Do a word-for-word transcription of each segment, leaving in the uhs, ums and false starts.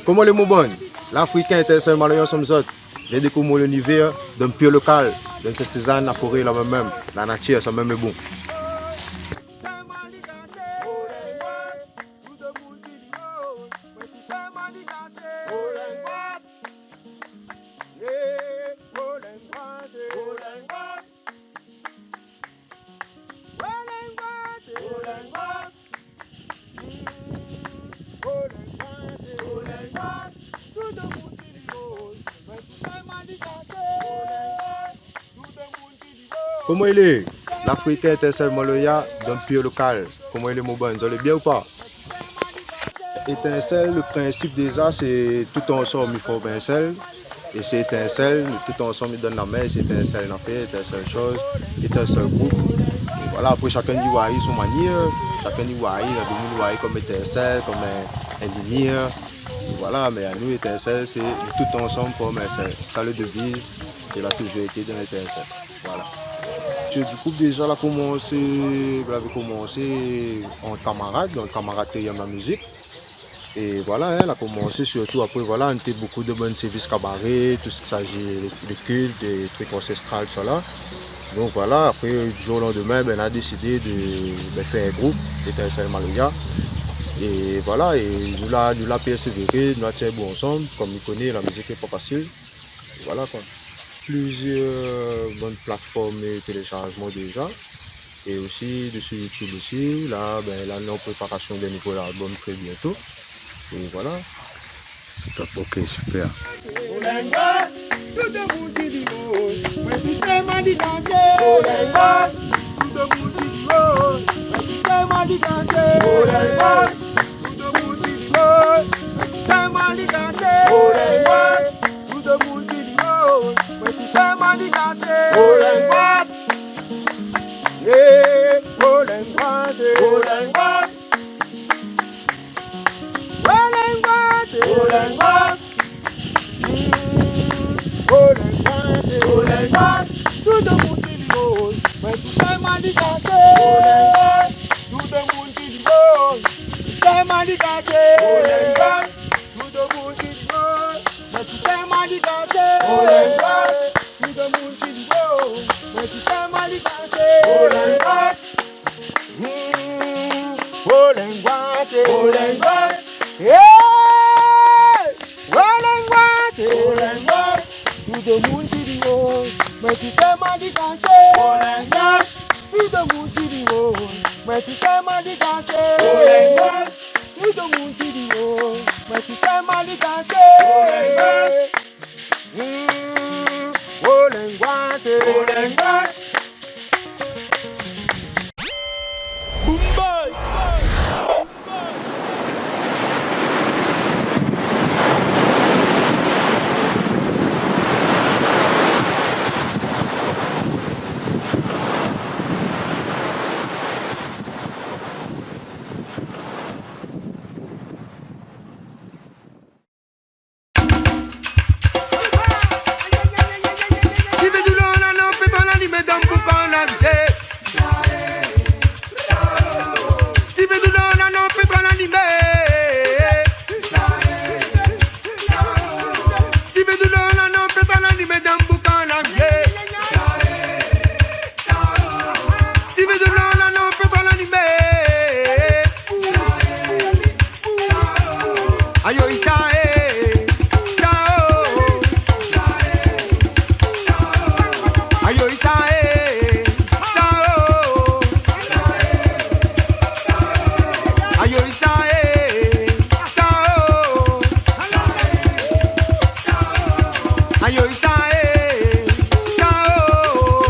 Koman lé mon bann? Lafrikin, Étinsèl Maloya, ansanm zot. Vien dékouvèr mon linivèr, dan pir lokal, dan sèt sézann, la foré, la mèm mèm, la natir, sa mèm lé bon. Koman i lé? Lafrikin, Étinsèl Maloya, dan pir lokal. Koman i lé mon bann, zot lé bien ou pa? Étinsèl, le prinsip déza, sé tout ansanm i form in sèl. É sé Étinsèl, nou tout ansanm i donn la min, é sé Étinsèl na fé, Étinsèl shoz, Étinsèl group. É voilà, apré shakinn i voi son manièr, shakinn i voi, na domoun i voi kom Étinsèl, kom in, in limièr. É voilà, mé anou, Étinsèl, sé nou tout ansanm form in sèl. Sa le deviz, é la touzour été dan Étinsèl. Voilà. Sé di group déza la komansé, lavé komansé ant kamarad, donk kamarad ki èm la mizik. É voilà, in, la komansé sirtou apré, voilà, nou té bonpé de bann sèrvis kabaré, tout sak i saji de kilt, de trik ansèstral, tousala. Donk voilà, apré, di zour o landmin, bin, nou la désidé de, bin, fé in group, Étinsèl Maloya. É voilà, é nou la, nou la pèrsévéré, nou la tien bon ansanm, kom zot i koné, la mizik lé pa fasil. Voilà, koi. Plizièr bann platform téléshazman déza. É osi, dési YouTube osi. La, bin, la, nou lé an préparasion d'in nouvo albom trè bientô. É voilà. Top, ok, super. Tout demoun di li o, mé ti fé manigansé. Olengwas. Eh, olengwas, eh. Olengwas. Olengwas, eh. Olengwas. Mm. Olengwas, eh. Olengwas. Tout demoun di li o, mé ti fé manigansé. Olengwas. Tout demoun di li o, mé ti fé manigansé. Olengwas. Tout demoun di li o, mé ti fé manigansé. Olengwas. Tout demoun di li o, mé ti fé manigansé. Olengwas. Mm, olengwas, eh. Olengwas. Eh, olengwas, eh. Olengwas. Tout demoun di li o, mé ti fé manigansé. Olengwas. Tout demoun di li o, mé ti fé manigansé. Olengwas. Tout demoun di li o, mé ti fé manigansé. Olengwas. Mm, olengwas, eh. Olengwas. Boom boy. Ti vé doulou, la non, pétro, la limé, dan boukan, la vidé. Ti vé doulou, la non, pétro, la limé. Ti vé doulou, la non, pétro, la limé, dan boukan, la vidé. Ti vé doulou, la non, pétro, la limé. Ayo, i sa, eh, sa, oh. Ayo, i sa, eh, sa, oh. Ayo, i sa, eh, sa, oh. Ayo, i sa, eh, sa, oh.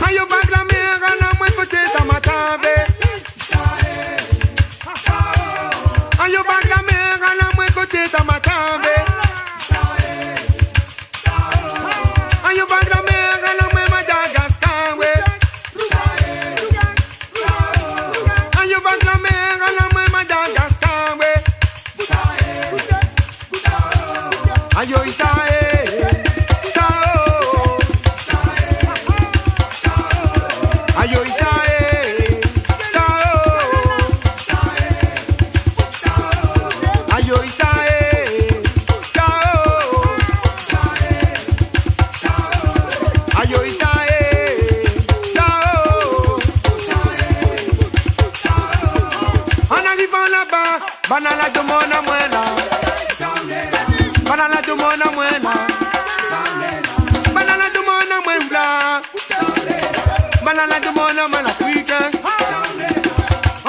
Ayo, bag la mèr, ana mwen koté ta matavé. Banna la domann amoin la. Banna la domann amoin la. Banna la domann amoin la. Banna la domann amoin la, afrikin.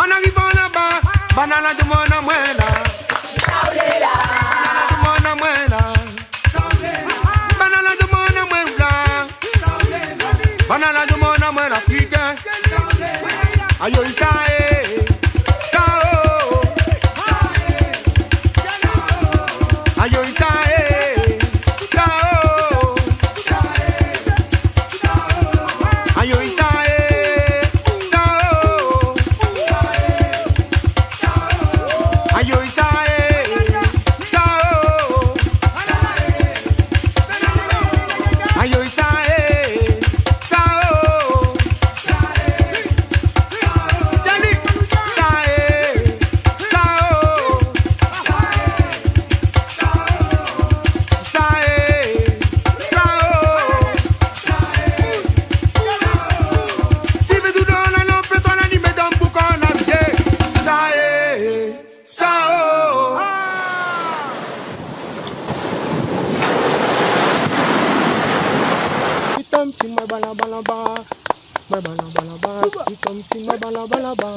An arivan laba, banna la domann amoin la. Domann amoin la. Banna la domann amoin la. Banna la domann amoin la, afrikin. Ayoy sa é, sa o. Ayoy sa é, sa o. Ayoy sa é, sa o. Ayoy sa é, sa o. Ayoy sa é, sa o. Dali. Sa é, sa o. Sa é, sa o. Ti vé doudou la non, pétwa la ni médam pou kan la vié. Sa é, sa o. Pitam ti moin bala bala ba. Moin bala bala ba. Pitam ti moin bala bala ba.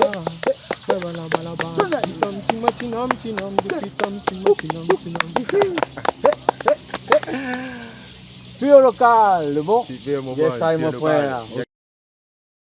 Moin bala bala ba. Pitam ti moin ti nom ti nom. Pitam ti moin ti nom ti nom. Pur local, le bon. Super moment, yes, aïe, pur mon local. Frère. Yes,